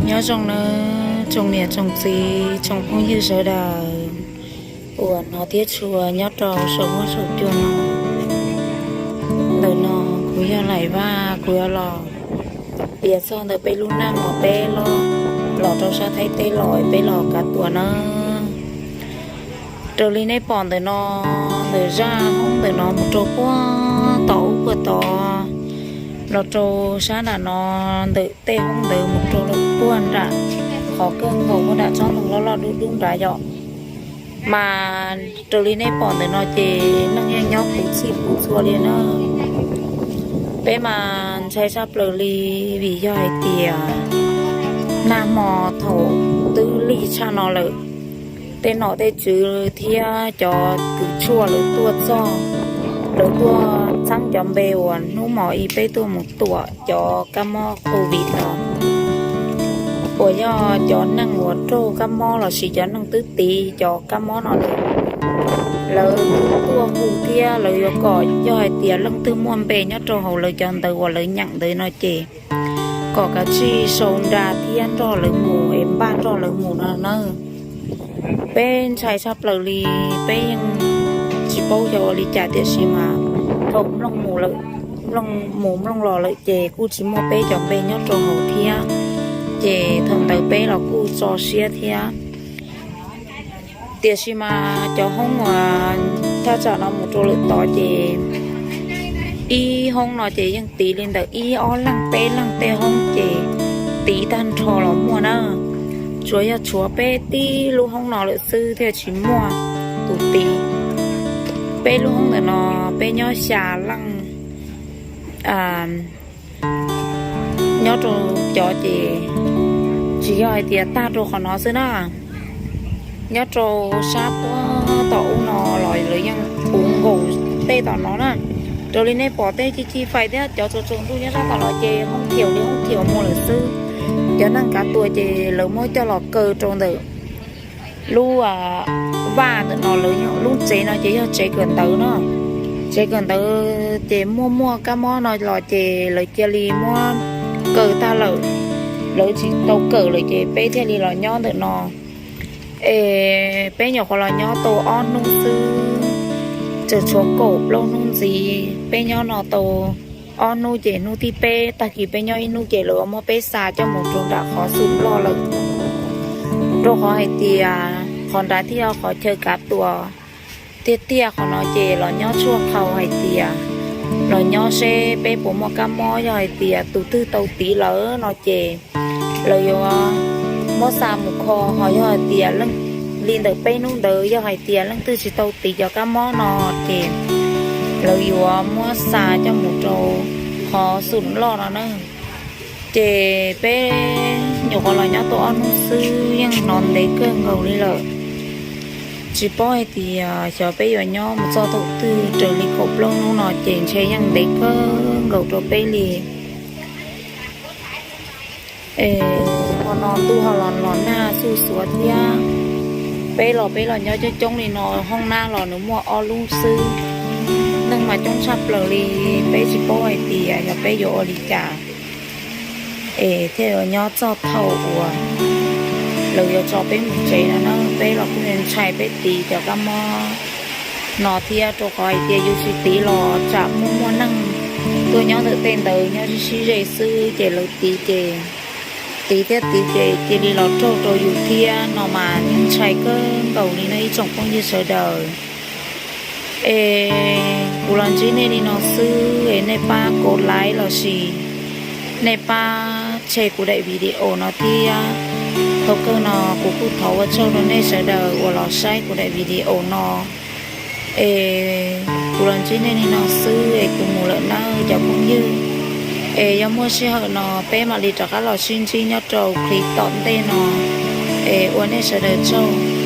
Nyob zoo nawb tsoom niam tsoom txiv tsoom phooj ywg sawv daws uas hnov thiab tshua nyob rau saum huab saum cua no. Ntawm no kuv yog Laim Vaj, kuv yuav los piav txog ntawm peb lub neej uas peb los, los rau sab Thaib teb los peb los kav tuam nawb. Raws li nej pom ntawm no, ntawm zaj hoob ntawm no mus rau puag tod ub puag tod, los rau sab nram no, ntawm tej hoob ntawd mus rau lawm puag nram qhov kawg nkaus puag nram tsob ntoo loj loj dub dub nrad yom. Mas raws li nej pom ntawm no ces neeg yeej nyob puv txhij puv txhua li na. Peb mas ntshai tshaj plaws li vim yog hais tias nag hmo thaum twb lig tshaj no lawm, tej nom tej tswv thiab cov kws tshuaj lawv tuaj txog, lawv tuaj txheeb cov npe uas hnub hmo ib peb tuaj mus tuam cov kab mob COVID no, uas yog cov neeg uas raug kab mob lossis cov neeg twb tiv cov kab mob no lawm, lawv tuaj hu thiab lawv yuav kom yog hais tias leej twg muaj npe nyob rau hauv lawv cov ntawv uas lawv nyeem ntawd no ces kom kav tsij sau nra thiab nrog lawv mus es npaj nrog lawv mus no na. Peb ntshai tshaj plaws li, peb yeej tsis paub xyov ua li cas tiam sis mas thaum mloog mus lawm, mloog mus mloog los lawm ces kuj tsis muaj peb cov npe nyob rau hauv thiab, ces thaum ntawd peb los kuj tso siab thiab. Tiam sis mas cov hoob uas thaj tsam no mus rau lawm tod ces ib hoob no ces yeej tiv li ntawm ib ob leeg peb leeg tej hoob ces tiv tag nrho los muaj na. Tsuas yog tshuav peb tib lub hoob no lawm xwb thiaj tsis muaj tus tiv. Peb lub hoob ntawm no peb nyob xya leej, nyob rau cov ces tsis yog hais tias tag rau qhov no xwb na, nyob rau sab puag tom ub no los lawv yeej puv nkaus tej tom no na. Raws li nej pom tej ci ci fais thiab cov tsaus tsaus ntuj nyob sab tom no ces hoob thiaum li hoob thiaum mus lawm xwb. Cov neeg kav tuam ces lawv muab coj los kaw rau ntawm lub vaj ntawm no, lawv lub tsev no ces yog tsev kawm ntawv no. Tsev kawm ntawv ces muaj muaj kab mob no los ces lawv cia li muab kaw tag lawm, lawv tsis tau kawm lawm ces peb thiaj li los nyob ntawm no. Es peb nyuam qhuav los nyob tau ob hnub xwb, tseem tshuav kaum plaub hnub ntxiv. Peb nyob no tau ob hnub ces hnub thib peb, tag kis peb nyob ib hnub ces lawv muab peb xa coj mus rau nram qhov xum loj lawm, rau qhov hais tias qhov nrad thiaj yog qhov chaw kav tuam. Tiag tiag qhov no ces los nyob tshuaj qhau hais tias los nyob seb peb puas muaj kab mob, yog hais tias tus twg tau tiv lawm no ces lawv yuav muab xa mus kho, ho yog hais tias leej, li ntawm peb hnub ntawd yog hais tias leej twg tsis tau tiv cov kab mob no ces lawv yuav muab xa coj mus rau qhov xum loj no na. Ces peb nyuam qhuav los nyob tau ob hnub xwb yeej hnov ntev kawg nkaus li lawm. Tsis paub hais tias xyov peb yuav nyob mus txog thaum twg, raws li kaum plaub hnub no ces ntshe yeej ntev kawg nkaus rau peb li. Es qhov no ntuj ho los los nag xuj xuav thiab. Peb los peb los nyob coob coob li no, hoob nab los nws muaj ob lub xwb. Neeg mas coob tshaj plaws li, peb tsis paub hais tias yog peb yuav ua li cas es thiaj yuav nyob txog thaum uas lawv yuav tso peb mus tsev no na. Peb los kuj ntshai peb tiv cov kab mob no thiab, rau qhov hais tias yus tsis tiv los tsam muaj muaj neeg tuaj nyob ntawm tej ntawd nyob sib sib ze xwb ces lawv tiv ces, tiv thiab tiv ces cia li los raug rau yus thiab no mas yeej ntshai kawg nkaus li no ib tsoom phooj ywg sawv daws. Es kuv los ntsib nej li no xwb es nej pab kov like lossis nej pab share kuv daim video no thiab. Thaum kawg no kuv kuj thov ua tsaug rau nej sawv daws uas los saib kuv daim video no. Es kuv los ntsib nej li no xwb es kuv mus lawm nawb cov phooj ywg. Es yog muaj sij hawm no peb mam li rov qab los sib ntsib nyob rau clip tom ntej no. Es ua nej sawv daws tsaug.